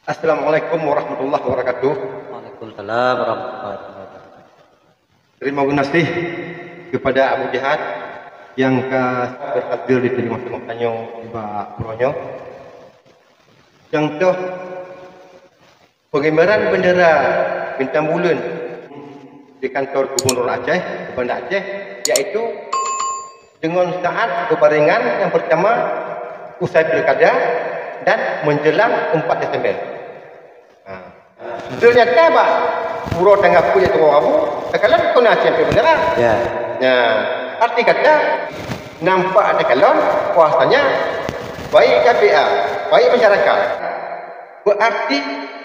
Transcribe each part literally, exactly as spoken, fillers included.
Assalamualaikum warahmatullahi wabarakatuh. Waalaikumsalam warahmatullahi wabarakatuh. Terima kasih kepada Abu Jihad yang ka berhadir di tengah-tengah tanyoe di bak uroe nyoe. Contoh pengibaran bendera bintang buleuen di kantor Gubernur Aceh, Banda Aceh, yaitu dengan saat berbarengan yang pertama usai pilkada dan menjelang empat Desember. Ha. Ternyata bak uroe tanggai peuet atau Rabu, takalon kon Aceh pih bendera. Ya. Ya. Arti kata, nampak takalon kuasanya baik K P A, baik masyarakat. Berarti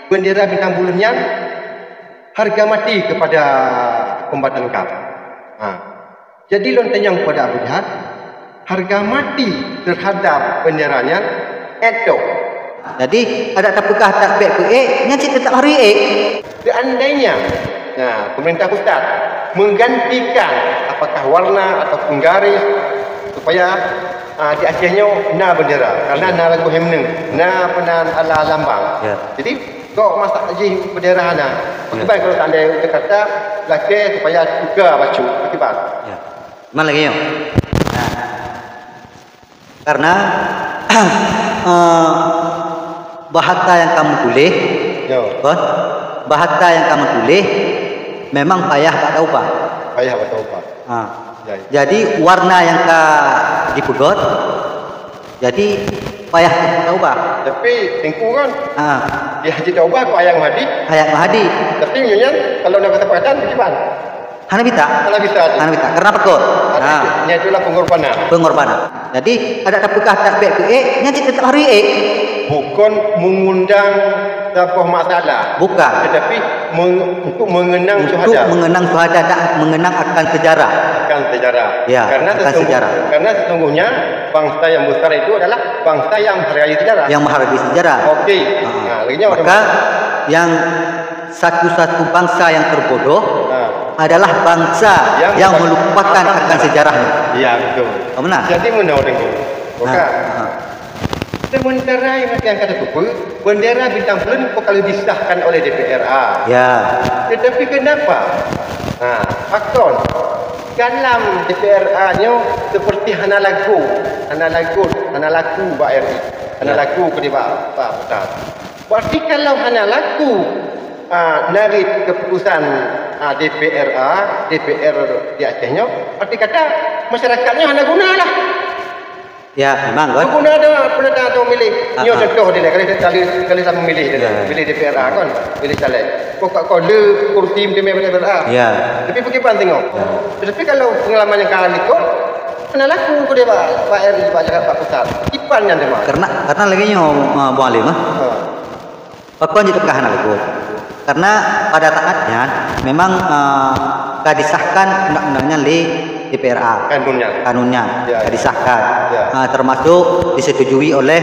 bendera bintang buleuen nyan harga mati kepada kombatan GAM. Ha. Jadi lôn tanyong kepada Abu Jihad, harga mati terhadap bendera nyan èt toh. Jadi, adak tapeugah that bèk peuék, nyan cit teutap harôh ék. Seandainya, nah, pemerintah pusat menggantikan apakah warna ataupun garis supaya, ah, di Aceh nyoe na bendera, karena na lagu himne, na peunan ala lambang. Ya. Jadi, kok masak jih bendera hana? Ya. Bagaimana kalau seandainya Jakarta lakèe supaya tuka bacut, bagaimana? Ya. Cuman lagèe nyoe. Nah, karena, eh, bahasa nyang kamoe tuléh, Yo. Kan? Bahasa nyang kamoe tuléh memang payah bak taubah. Payah bak taubah. Ha. Ya, ya. Jadi, warna nyang ka jipeugöt, jadi payah taubah. Tapi, Teungku kan, Ha. di Haji Taubah kok Ayat Mahdi. Ayat Mahdi. Tapi, nyan, kalau na kesempatan, bagaimana? Hana bisa. Hana bisa tu. Hana bisa. Karena pakon? Karena Ha. itu, itulah pengorbanan. Pengorbanan. Jadi, adak tapeugah that bèk peuék, nyan cit teutap harôh ék. Bukan mengundang saboh masalah. Bukan. Tetapi meng-, untuk mengenang Untuk syuhada. mengenang syuhada dan mengenang akan sejarah. Akan sejarah. Ya, Karena akan sesungguh-, sejarah. karena sesungguhnya bangsa yang besar itu adalah bangsa yang menghargai sejarah. Yang menghargai sejarah. Okey. Ha. Ha, lagi nyawa Maka, ada. yang satu-satu bangsa yang terbodoh Ha. adalah bangsa Yang yang bukan melupakan akan akan sejarah. sejarahnya. Ya, betul. Oh, benar? Jadi, meunoe, Teungku. Bukan. Ha, ha. Sementara yang, yang kata Kupe, bendera bintang buleuen bukan disahkan oleh D P R A. Ya. Tetapi kenapa? Ha, pakon? Dalam D P R A nyoe seperti hana lagu, hana lagu, hana laku bak R I. Hana Ya. laku ke di bak, bak pusat. Berarti kalau hana laku, ah, narit keputusan, ah, D P R A, D P R di Aceh nyoe, berarti kata masyarakat nyoe hana guna lah. Ya, memang, kan? Guna ada penata atau milih. Ah, Nyoe ah. contoh dia, kali, kali, kali sama milih dia, Ya. milih D P R A, kan? Milih caleg. Pokok kau le kursi di D P R A. Ya. Tapi bagaimana tengok? Ya. Tapi kalau pengalaman yang kali kau, hana laku kau dia, Pak, Pak R I, Pak Jakarta Pusat. Ipan yang demam. Karena, karena lagi nyoe, uh, Bung Alim, ah. Ha. Pakon jeuet kah hana laku? Karena pada saat nyan memang, eh, ka disahkan undang-undang nyan lé D P R A. Kanun nyan. Kanun nyan Ya. ka disahkan. Ya. Eh, termasuk disetujui oleh,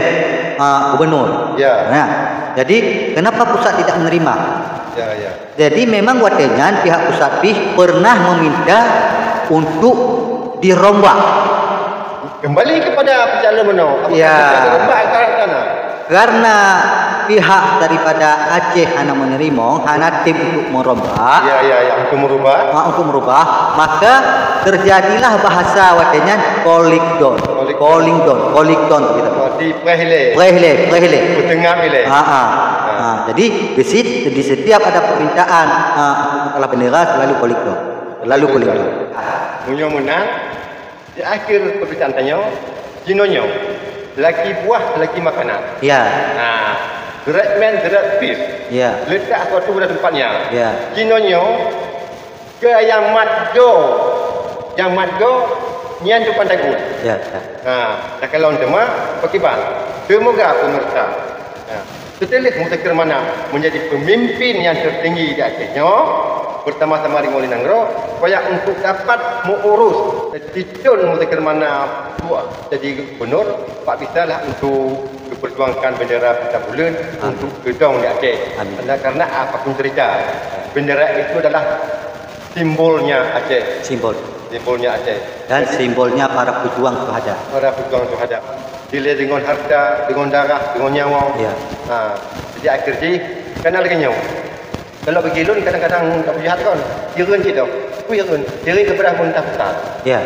eh, gubernur. Ya. Nah, jadi kenapa pusat tidak menerima? Ya, ya. Jadi memang watèe nyan pihak pusat pih pernah meminta untuk dirombak. Kembali kepada pejalan meunoe. Apakah Ya. kita dirombak ke sana? Karena pihak daripada Aceh hana menerima, hana tim untuk merombak. Ya, ya, ya, untuk merubah. Ha, untuk merubah, maka terjadilah bahasa watèe nyan kolikdon. Kolikdon. Kolikdon, kolikdon gitu. Berarti preh ilèe. Preh ilèe, preh ilèe. Peutengah ilèe. Ha, ha. Ha. Ha, jadi di sit-, di setiap ada permintaan, ha, masalah bendera selalu kolikdon. Selalu Betul. kolikdon. Meunyoe meunan, Di akhir peubincangan tanyoe, jinoe nyoe, laki buah, laki makanan. Ya. Nah, the right man, the right piece. Ya. Letak sesuatu pada tempatnya. Ya. Jinoe nyoe, ke yang mat go, yang mat go, nyan tu pandai gut. Ya, ya. Nah, dah kalau teuma, pakiban. Semoga pemirsa. Nah, Seuteulah Muzakir Manaf menjadi pemimpin yang tertinggi di Aceh nyoe, bersama-sama dengan Ulèe Nanggroe, supaya untuk dapat mengurus titun Muzakir Manaf untuk jadi gubernur, pak bisalah untuk memperjuangkan bendera Bintang Buleuen Amin. untuk geudong di Aceh. Amin. Karena, karena apapun cerita, bendera itu adalah simbolnya Aceh. Simbol. Simbolnya Aceh. Dan simbolnya para pejuang syuhada. Para pejuang syuhada. Dilèe deungon harta, deungon darah, deungon nyawa. Ya. Ha. Jadi akhir jih, kan lagèe nyoe. Kalau bagi lôn kadang-kadang tak jahat kan. Hireuen cit tu. Ku hireuen. Hireuen keupada pemerintah pusat. Ya.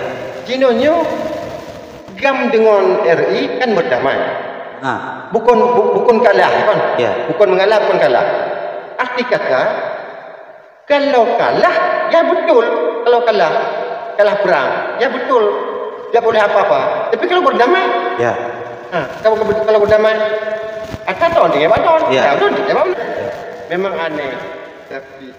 Jinoe nyoe GAM deungon R I kan berdamai. Ha. Bukan bu-, bukan kalah kan. Ya. Bukan mengalah, bukan kalah. Arti kata, kalau kalah, ya betul. Kalau kalah, kalah perang, ya betul. Tak boleh apa-apa. Tapi kalau berdamai, ya. Ha, kalau, kalau berdamai, ada tahun tiga tahun. Ya. Ya, betul, tiga tahun. Ya. Memang aneh. Tapi